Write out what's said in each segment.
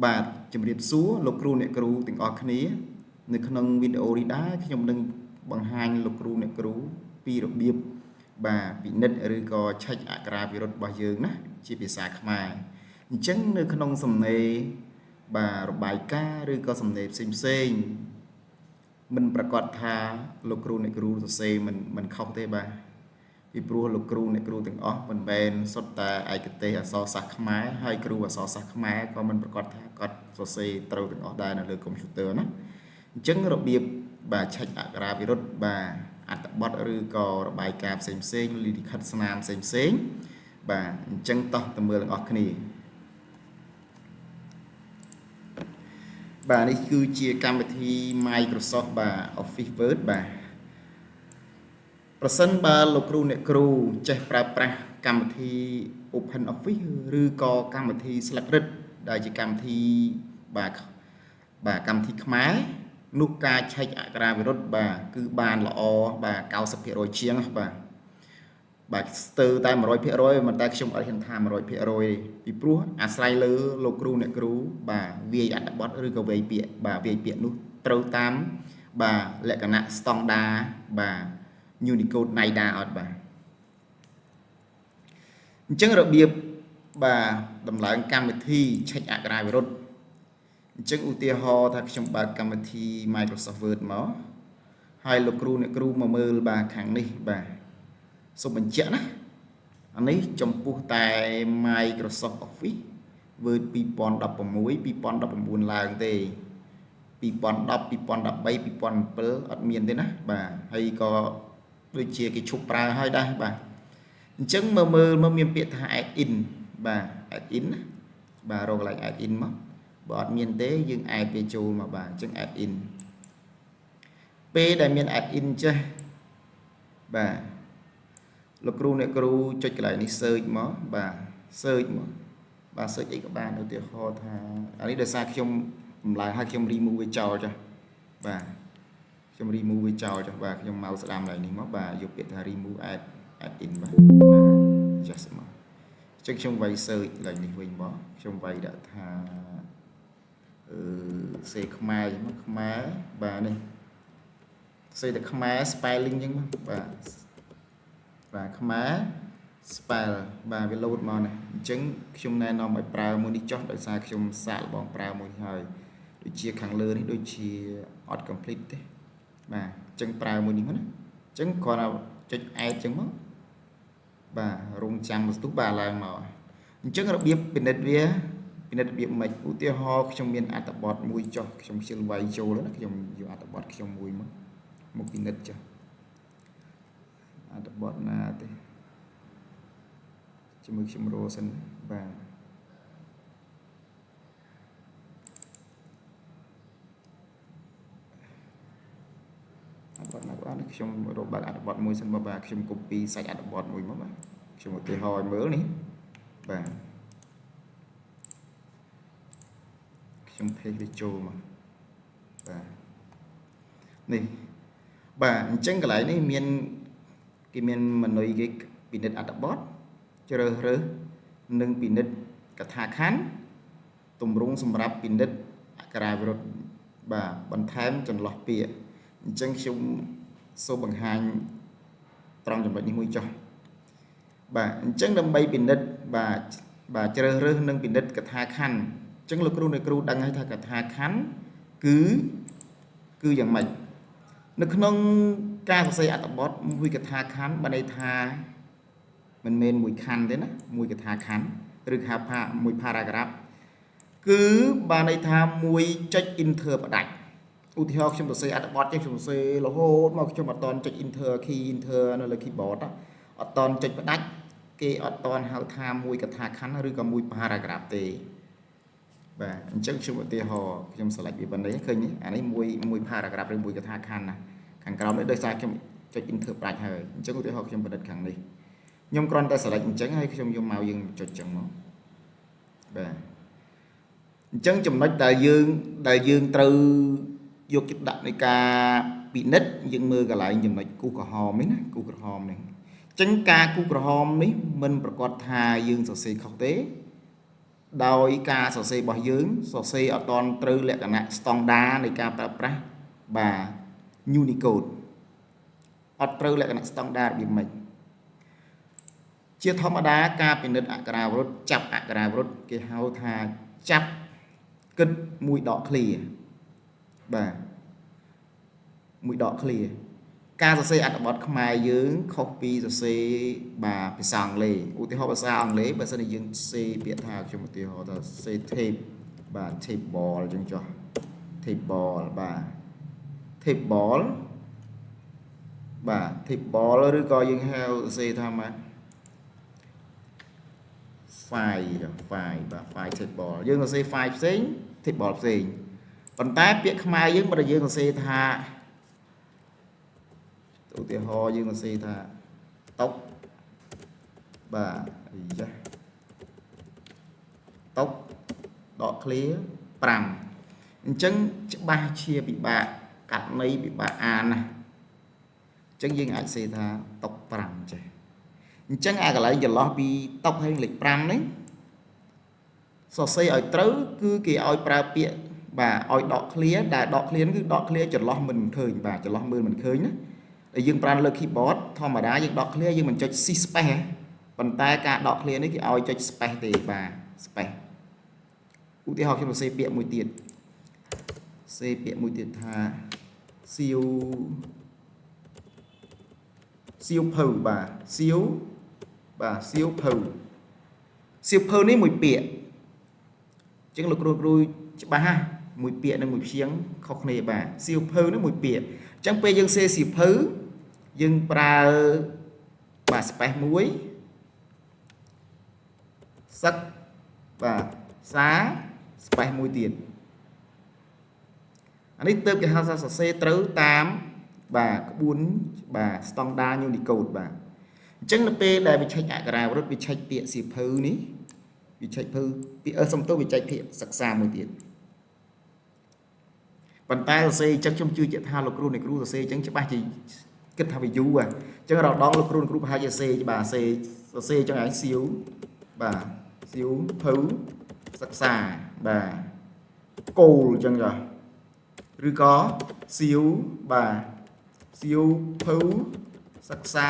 បាទជំរាបសួរលោកគ្រូអ្នកគ្រូទាំងអស់គ្នានៅក្នុងវីដេអូនេះដែរខ្ញុំនឹងបង្ហាញលោកគ្រូអ្នកគ្រូពីរបៀបបាទពិនិត្យឬក៏ឆែកអក្ខរាវិរុទ្ធរបស់យើងណាជាភាសាខ្មែរអញ្ចឹងនៅក្នុងសំណេរបាទរបាយការណ៍ឬក៏សំណេរផ្សេងផ្សេងមិនប្រកាសថាលោកគ្រូអ្នកគ្រូសរសេរមិនខុសទេបាទពីព្រោះលោកគ្រូអ្នកគ្រូទាំងអស់មិនមែនសុទ្ធតែឯកទេសអក្សរសាស្ត្រខ្មែរហើយគ្រូអក្សរសាស្ត្រខ្មែរក៏មិនប្រកាសថាគាត់សរសេរត្រូវទាំងអស់ដែរនៅលើកុំព្យូទ័រណាអញ្ចឹងរបៀបបាទឆែកអក្ខរាវិរុទ្ធបាទអត្ថបទឬក៏របាយការណ៍ផ្សេងផ្សេងលិខិតស្នាមផ្សេងផ្សេងបាទអញ្ចឹងតោះទៅមើលទាំងអស់គ្នាបាទនេះគឺជាកម្មវិធី Microsoft បាទ Office Word បាទប្រសិនបើលោកគ្រូអ្នកគ្រូចេះប្រើប្រាស់កម្មវិធី Open Office ឬក៏កម្មវិធីស្លឹករឹតដែលជាកម្មវិធីបាទកម្មវិធីខ្មែរនោះការឆែកអក្ខរាវិរុទ្ធបាទគឺបានល្អបាទ 90% ជាងបាទបាទស្ទើរតែ 100% មិនតែខ្ញុំអត់ហ៊ានថា 100% ទេពីព្រោះអាស្រ័យលើលោកគ្រូអ្នកគ្រូបាទវាយអត្ថបទឬក៏វាយពាក្យបាទវាយពាក្យនោះត្រូវតាមបាទលក្ខណៈស្តង់ដាបាទ Unicode NIDA អត់បាទអញ្ចឹងរបៀបបាទដំឡើងកម្មវិធីឆែកអក្ខរាវិរុទ្ធអញ្ចឹងឧទាហរណ៍ថាខ្ញុំបើកកម្មវិធី Microsoft Word មកហើយលោកគ្រូអ្នកគ្រូមកមើលបាទខាងនេះបាទសូមបញ្ជាក់ណាអានេះចំពោះតែ Microsoft Office Word 2016 2019ឡើងទេ2010 2013 2007អត់មានទេណាបាទហើយក៏ដូចជាគេឈប់ប្រើហើយដែរបាទអញ្ចឹងមើលមើលមានពាក្យថា add in បាទ add in ណាបាទរកកន្លែង add in មកបើអត់មានទេយើង add វាចូលមកបាទអញ្ចឹង add in ពេលដែលមាន add in ចេះបាទលោកគ្រូអ្នកគ្រូចុចកន្លែងនេះ search មកបាទ search មកបាទ search អីក៏បានឧទាហរណ៍ថាអានេះដោយសារខ្ញុំបំលែហើយខ្ញុំ remove វាចោលចាស់បាទខ្ញុំ remove វាចោលចាស់បាទខ្ញុំមកស្ដាំកន្លែងនេះមកបាទយកពាក្យថា remove add in បាទ just មកអញ្ចឹងខ្ញុំវាយ search កន្លែងនេះវិញមកខ្ញុំវាយដាក់ថាសេខ្មែរអញ្ចឹងមកខ្មែរបាទនេះសេតែខ្មែរ spelling អញ្ចឹងមកបាទបាទខ្មែរ spell បាទវាលោតមកនេះអញ្ចឹងខ្ញុំណែនាំឲ្យប្រើមួយនេះចុះដោយសារខ្ញុំសាកល្បងប្រើមួយនេះហើយដូចជាខាងលើនេះដូចជាអត់ complete ទេបាទអញ្ចឹងប្រើមួយនេះមកណាអញ្ចឹងគ្រាន់តែចុច add អញ្ចឹងមកបាទរងចាំស្ទុះបាទឡើងមកអញ្ចឹងរបៀបពិនិត្យវាពិនិត្យរបៀបម៉េចឧទាហរណ៍ខ្ញុំមានអត្ថបទមួយចុះខ្ញុំខ្ជិលវាយចូលណាខ្ញុំយកអត្ថបទខ្ញុំមួយមកពិនិត្យចុះអត្ថបទណាទេជាមួយខ្ញុំរកសិនបាទអត្ថបទណាបាទខ្ញុំរកបើកអត្ថបទមួយសិនបាទខ្ញុំ copy សាច់អត្ថបទមួយមកបាទខ្ញុំឧទាហរណ៍ឲ្យមើលនេះបាទខ្ញុំ paste វាចូលមកបាទនេះបាទអញ្ចឹងកន្លែងនេះមានគេមានមនុយគេពិនិត្យអត្ថបទជ្រើសរើសនិងពិនិត្យកថាខណ្ឌទម្រង់សម្រាប់ពិនិត្យអក្ខរាវិរុទ្ធបាទបន្ថែមចន្លោះពាក្យអញ្ចឹងខ្ញុំសូមបង្ហាញត្រង់ចំណុចនេះមួយចុះបាទអញ្ចឹងដើម្បីពិនិត្យបាទបាទជ្រើសរើសនិងពិនិត្យកថាខណ្ឌអញ្ចឹងលោកគ្រូអ្នកគ្រូដឹងហើយថាកថាខណ្ឌគឺយ៉ាងម៉េចនៅក្នុងការសរសេរអត្ថបទមួយកថាខណ្ឌបានន័យថាមិនមែនមួយខណ្ឌទេណាមួយកថាខណ្ឌឬហៅថាមួយ paragraph គឺបានន័យថាមួយចុច enter ផ្ដាច់ឧទាហរណ៍ខ្ញុំសរសេរអត្ថបទចឹងខ្ញុំសរសេររហូតមកខ្ញុំអត់តន់ចុច enter key enter នៅលើ keyboard អត់តន់ចុចផ្ដាច់គេអត់តន់ហៅថាមួយកថាខណ្ឌឬក៏មួយ paragraph ទេបាទអញ្ចឹងខ្ញុំឧទាហរណ៍ខ្ញុំ select វាប៉ុណ្ណេះឃើញនេះអានេះមួយ paragraph ឬមួយកថាខណ្ឌណាខាងក្រោមនេះដោយសារខ្ញុំចុច enter ផ្ដាច់ហើយអញ្ចឹងឧទាហរណ៍ខ្ញុំពិនិត្យខាងនេះខ្ញុំគ្រាន់តែ select អញ្ចឹងហើយខ្ញុំយកមកយើងចុចអញ្ចឹងមកបាទអញ្ចឹងចំណុចដែលយើងត្រូវយកចិត្តដាក់នៃការពិនិត្យយើងមើលកន្លែងចំណុចគូសក្រហមនេះណាគូសក្រហមនេះអញ្ចឹងការគូសក្រហមនេះមិនប្រកាសថាយើងសរសេរខុសទេ ដោយការសរសេររបស់យើងសរសេរអត់តន់ត្រូវលក្ខណៈស្តង់ដារនៃការប្រើប្រាស់បាទ Unicode អត់ត្រូវលក្ខណៈស្តង់ដាររបៀបម៉េចជាធម្មតាការពិនិត្យអក្ខរាវិរុទ្ធចាប់អក្ខរាវិរុទ្ធគេហៅថាចាប់គិតមួយដកឃ្លាបាទមួយដកឃ្លាការសរសេរអត្ថបទខ្មែរយើងខុសពីសរសេរបាទភាសាអង់គ្លេសឧទាហរណ៍ភាសាអង់គ្លេសបើសិនជាយើងសេពាក្យថាខ្ញុំឧទាហរណ៍ថាសេ tape បាទ table អញ្ចឹងចុះ table បាទ table បាទ table ឬក៏យើងហៅសរសេរថាម៉េច file file បាទ file table យើងសរសេរ file ផ្សេង table ផ្សេងប៉ុន្តែពាក្យខ្មែរយើងបើយើងសរសេរថាឧទាហរណ៍យើងសរសេរថាតុកបាទអាយ៉ាតុកដកឃ្លា5អញ្ចឹងច្បាស់ជាពិបាកកាត់ន័យពិបាកអានណាអញ្ចឹងយើងអាចសេថាតុក5ចេះអញ្ចឹងអាកន្លែងចន្លោះពីតុកហើយលេខ5នេះសរសេរឲ្យត្រូវគឺគេឲ្យប្រើពាក្យបាទឲ្យដកឃ្លាដែលដកឃ្លាគឺដកឃ្លាចន្លោះមិនឃើញបាទចន្លោះមើលមិនឃើញណាដែលយើងប្រើលើ keyboard ធម្មតាយើងដកឃ្លាយើងមិនចុច shift space ប៉ុន្តែការដកឃ្លានេះគេឲ្យចុច space ទេបាទ space ឧទាហរណ៍ខ្ញុំសរសេរពាក្យមួយទៀតសេពាក្យមួយទៀតថាសៀវសៀវភៅបាទសៀវបាទសៀវភៅសៀវភៅនេះមួយពាក្យអញ្ចឹងលោកគ្រូគ្រូច្បាស់ហ่ะមួយពាក្យនិងមួយព្យាង្គខុសគ្នាបាទសៀវភៅនេះមួយពាក្យអញ្ចឹងពេលយើងសេសៀវភៅយើងប្រើបាទ space មួយសឹកបាទសា space មួយទៀតអានេះទើបគេហៅថាសរសេរត្រូវតាមបាទក្បួនបាទស្តង់ដារ Unicode បាទអញ្ចឹងនៅពេលដែលវាឆែកអក្ខរាវិរុទ្ធវាឆែកពាក្យសៀវភៅនេះវាឆែកភៅពាក្យសុំទោសវាឆែកពាក្យសិក្សាមួយទៀតប៉ុន្តែសរសេរអញ្ចឹងខ្ញុំជឿជាក់ថាលោកគ្រូអ្នកគ្រូសរសេរអញ្ចឹងច្បាស់ជាគិតថាវាយូរអញ្ចឹងរដងលោកគ្រូអ្នកគ្រូប្រហែលជាសរសេរបាទសរសេរសរសេរអញ្ចឹងឯងសៀវបាទសៀវភៅសិក្សាបាទគោលអញ្ចឹងចាឬក៏សៀវបាទសៀវភៅសិក្សា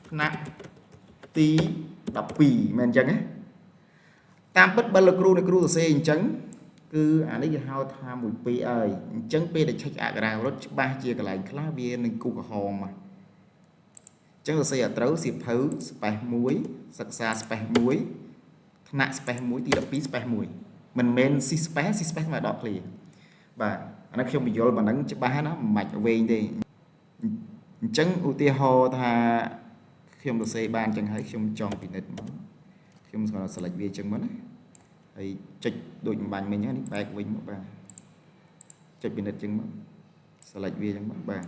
ថ្នាក់ទី12មែនអញ្ចឹងណាតាមពិតបើលោកគ្រូអ្នកគ្រូសរសេរអញ្ចឹងគឺអានេះគេហៅថាមួយពីរហើយអញ្ចឹងពេលដែលឆែកអក្ខរាវិរុទ្ធច្បាស់ជាកន្លែងខ្លះវានឹងគូក្រហមអញ្ចឹងសរសេរឲ្យត្រូវសៀវភៅ space 1សិក្សា space 1ថ្នាក់ space 1ទី12 space 1មិនមែន shift space shift space មកដកឃ្លាបាទអានេះខ្ញុំបញ្យល់ប៉ុណ្ណឹងច្បាស់ណាមិនបាច់វែងទេអញ្ចឹងឧទាហរណ៍ថាខ្ញុំសរសេរបានអញ្ចឹងហើយខ្ញុំចង់ពិនិត្យមកខ្ញុំស្គាល់ select វាអញ្ចឹងមកណាហើយចុចដូចបំបាញ់មិញនេះបែកវិញមកបាទចុចពិនិត្យអញ្ចឹងមក select វាអញ្ចឹងមកបាទ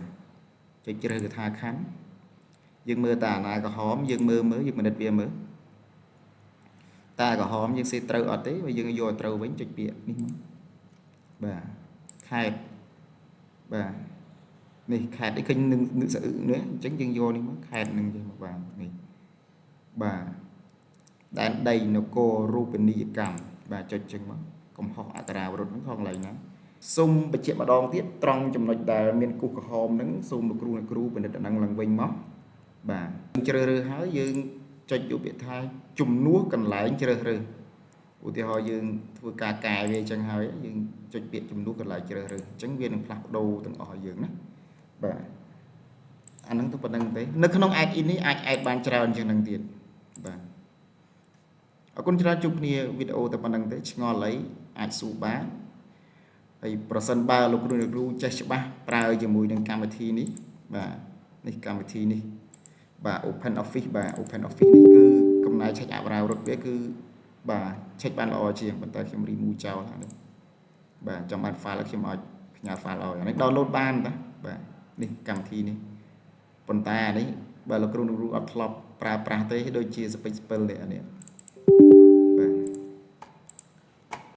ចុចជ្រើសកថាខណ្ឌយើងមើលតាអាណាក្រហមយើងមើលមើលយើងពិនិត្យវាមើលតាក្រហមយើងសេត្រូវអត់ទេបើយើងយកឲ្យត្រូវវិញចុចពាក្យនេះមកបាទខេតបាទនេះខេតនេះឃើញនឹងនឹងស្អឹកនេះអញ្ចឹងយើងយកនេះមកខេតនឹងចេះមកបាទនេះបាទដែនដីនគររូបនីយកម្មបាទចុចចឹងមកកំហុសអក្ខរាវិរុទ្ធហ្នឹងខកន្លែងណាសូមបញ្ជាក់ម្ដងទៀតត្រង់ចំណុចដែលមានគូសក្រហមហ្នឹងសូមលោកគ្រូអ្នកគ្រូពិនិត្យអាហ្នឹងឡើងវិញមកបាទជ្រើសរើសហើយយើងចុចយកពាក្យថាជំនួសកន្លែងជ្រើសរើសឧទាហរណ៍យើងធ្វើការកែវាអញ្ចឹងហើយយើងចុចពាក្យជំនួសកន្លែងជ្រើសរើសអញ្ចឹងវានឹងផ្លាស់ប្ដូរទាំងអស់ឲ្យយើងណាបាទអាហ្នឹងទៅប៉ុណ្្នឹងទេនៅក្នុង add in នេះអាច add បានច្រើនជាងហ្នឹងទៀតបាទអរគុណច្រើនជួបគ្នាវីដេអូតែប៉ុណ្្នឹងទេឆ្ងល់អីអាចសួរបានហើយប្រសិនបើលោកគ្រូអ្នកគ្រូចេះច្បាស់ប្រើជាមួយនឹងកម្មវិធីនេះបាទនេះកម្មវិធីនេះបាទ Open Office បាទ Open Office នេះគឺកំណែឆែកអក្ខរាវិរុទ្ធវាគឺបាទឆែកបានល្អជាងប៉ុន្តែខ្ញុំ remove ចោលហើយបាទចង់បាន file ខ្ញុំអាចផ្ញើ file ឲ្យអានេះ download បានតាបាទនេះកម្មវិធីនេះប៉ុន្តែអានេះបើលោកគ្រូអ្នកគ្រូអត់ធ្លាប់ប្រើប្រាស់ទេដូចជាសពេចស្ពិលនេះអានេះ